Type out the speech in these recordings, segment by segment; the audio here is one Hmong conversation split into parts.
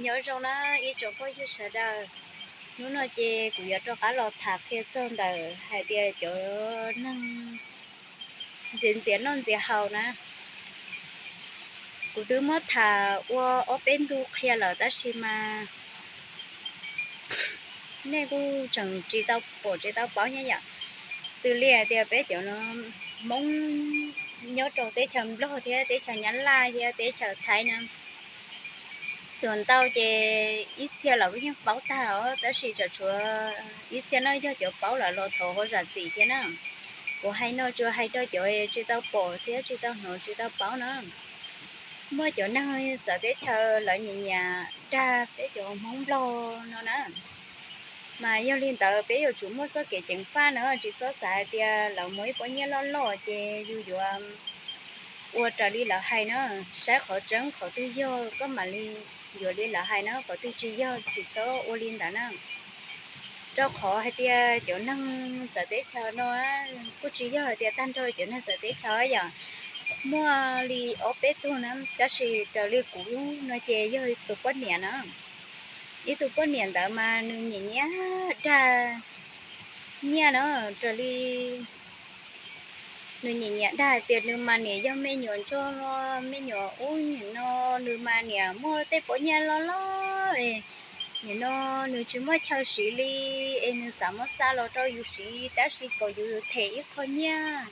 Nyob zoo na ib tsoom phooj ywg sawv daws, hnub no ces kuv yuav rov qab los tham qhia txog ntawm hais tias cov neeg ntxias ntxias noj ntxias haus na. Kuv twb muab tham ua ob peb ntu qhia lawm tab sis mas nej kuj tseem tsis tau pom tsis tau paub thiab yom. Xws li hais tias peb cov Hmoob nyob rau teb chaws Nplog thiab teb chaws Nyab Laj thiab teb chaws Thaib na, xyuas ntau ces ib txhia los kuj yeej paub tag os, tab sis tseem tshuav ib txhia no yog cov paub lawm los thov ho zam txim thiab na. Kuv hais no tsuas hais rau cov tsis tau pom thiab tsis tau hnov tsis tau paub na. Muaj cov neeg txawv teb chaws lawv nyiam nyiam dag peb cov Hmoob Nplog no na. Mas yog li ntawd peb yuav tsum muaj txoj kev ceev faj na, tsis txhob xav hais tias lawv muaj ib pob nyiaj loj loj ces yus yuav ua raws li lawv hais na. Saib qhov tseeb qhov twg yog koj mam li yuav li lawv hais na, qhov twg tsis yog tsis txhob ua li ntawd na. Rau qhov hais tias cov neeg txawv teb chaws no kuj tsis yog hais tias tag nrho cov neeg txawv teb chaws yom, muaj li ob peb tug na, tab sis raws li kuv no ces yog tus poj niam na. Ib tug poj niam ntawd mas nws nyiam nyiam dag nyiaj na, raws li nws nyiam nyiam dag hais tias nws mas niam yog me nyuam ntsuag, me nyuam ub nim no, nws mas niam muaj tej pob nyiaj loj loj es nim no nws tsis muaj chaw siv li, es nws xav muab xa los rau yus siv tab sis kom yus them ib qho nyiaj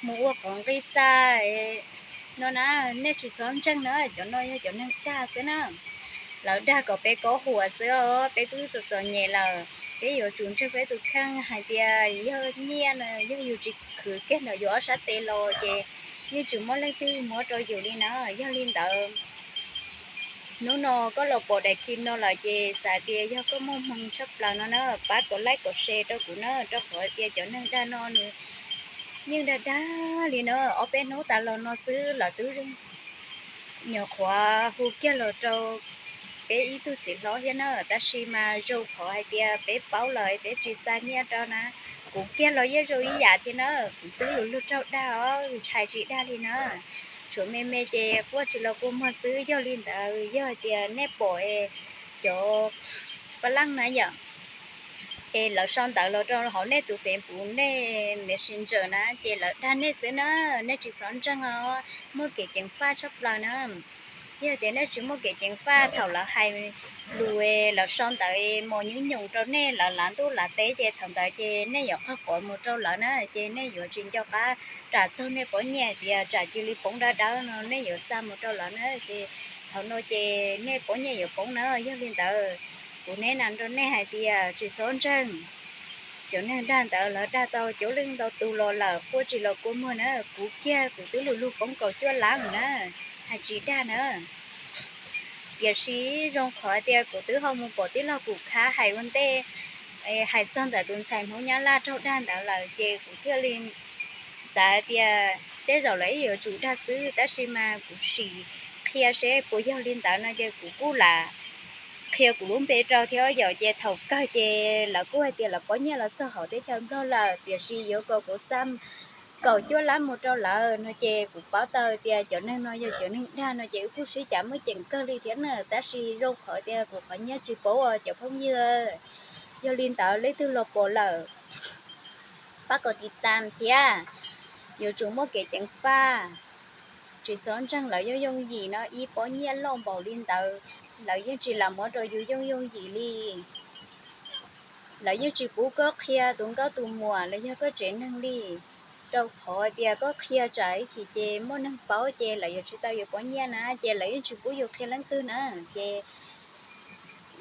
mus ua qhov nqi xa no na. Nej tsis txhob ntseeg na, cov no yog cov neeg dag xwb na. Lawv dag kom peb kov huam xwb os, peb twb txom txom nyem lawm, peb yuav tsum ntseeg peb tus kheej hais tias yog nyiaj no yog yus tsis khwv kiag ntawm yus ob sab tes los ces yeej tsis muaj leej twg muab rau yus li na. Yog li ntawd hnub no koj los pom daim clip no lawm ces xav tias yog koj muaj hmoo tshaj plaws no na, pab kom like kom share rau kuv na, rau qhov tias cov neeg dag no nws yeej dag dag li na, ob peb hnub tas los no xwb lawv twb nyuam qhuav hu kiag los rau peb ib tug txiv hlob thiab na, tab sis mas zoo qhov hais tias peb paub lawm peb tsis xa nyiaj rau na. Kuv kiag los yeej zoo ib yam thiab na, kuv twb lug lug raug dag os, ntshai tsis dag li na. Tshuav me me ces quaj tsis los kua muag xwb. Yog li ntawd yog hais tias nej pom es cov pab leej na yom, es lawv sau ntawv los rau hauv nej tus Facebook, nej Messenger na ces lawv dag nej xwb na, nej tsis txhob ntseeg os, muaj kev ceev faj tshaj plaws na. Yog tias nej tsis muaj kev ceev faj thaum lawv hais lus, lawv sau ntawv mos nyoos nyoos rau nej, lawv lav ntuj lav teb ces thaum ntawd ces nej yuav qog quav mus rau lawv na, ces nej yuav tsis nco qab ram txog nej pob nyiaj tias tsam cia li poob dawb dawb no nej yuav xa mus rau lawv na, ces thaum no ces nej pob nyiaj yuav poob na. Yog li ntawd kuv neb na rau nej hais tias tsis txhob ntseeg. Cov neeg dag ntawd lawv dag tau coob leej ntau tus los lawm, quaj tsis los kua muag na, kuv kiag kuv twb lug lug poob kaum cuaj lab na, hais tsis dag na. Tiam sis zoo qhov tias kuv twb ho mus pom tij laug Kum Khab hais ua ntej, hais txog ntawm tus ntxhais Hmoob Nyab Laj raug dag ntawd lawm ces kuv thiaj li xav tias tej zaum lawv ib yuav tsum dag xwb, tab sis mas kuv sim qhia seb puas yog li ntawd no ces kuv kuj lam qhia kuv lub npe rau thiab yom, ces thaum kawg ces lawv kuj hais tias lawv pob nyiaj los txog hauv teb chaws Nplog lawm, tiam sis yuav kom kuv xa kaum cuaj lab mus rau lawv no ces kuv paub tau tias cov neeg no yog cov neeg dag no ces wb kuj sib cav muaj ceem kawg li thiab na, tab sis zoo qhov tias kuv qhov nyiaj tsis paub os cov phooj ywg. Yog li ntawd leej twg los pom lawm pab kom tiv tam thiab, yuav tsum muaj kev ceev faj. Tsis txhob ntseeg lawv yooj yooj yim no, ib pob nyiaj loj npaum li ntawd lawv yeej tsis lam muab rau yus yooj yooj yim li. Lawv yeej tsis pub koj qhia tus nkauj tus muam los yog koj tsev neeg li, rau qhov tias koj qhia tsam ib chim ces muaj neeg paub ces lawv yuav tsis tau yus pob nyiaj na, ces lawv yeej tsis pub yus qhia leej twg na. Ces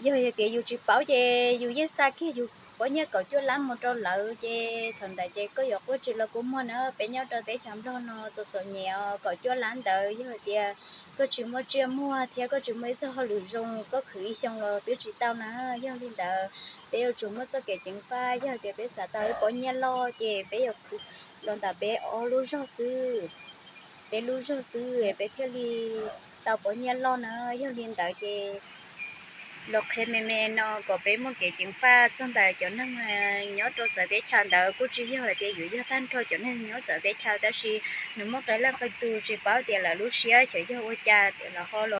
yog tias yus tsis paub ces yus yeej xa kiag yus pob nyiaj kaum cuaj lab mus rau lawv, ces thaum ntawd ces koj yuav quaj tsis los kua muag na. Peb nyob rau teb chaws Nplog no txom txom nyem os, kaum cuaj lab ntawd yog tias koj tsis muaj tsiaj muag thiab koj tsis muaj ib txoj hauj lwm zoo koj khwv ib xyoo los twb tsis tau na. Yog li ntawd peb yuav tsum muaj txoj kev ceev faj, yog tias peb xav tau ib pob nyiaj loj ces peb yuav khwv los ntawm peb ob lub zog xwb. Peb lub zog xwb peb thiaj li tau pob nyiaj loj na. Yog li ntawd ces los qhia me me no kom peb muaj kev ceev faj txog ntawm cov neeg nyob rau txawv teb chaws ntawd. Kuj tsis yog hais tias yuav yog tag nrho cov neeg nyob txawv teb chaws, tab sis nws muaj qee leej qee tus tsis paub tias lawv lub siab xyov yog ua cas tias lawv ho los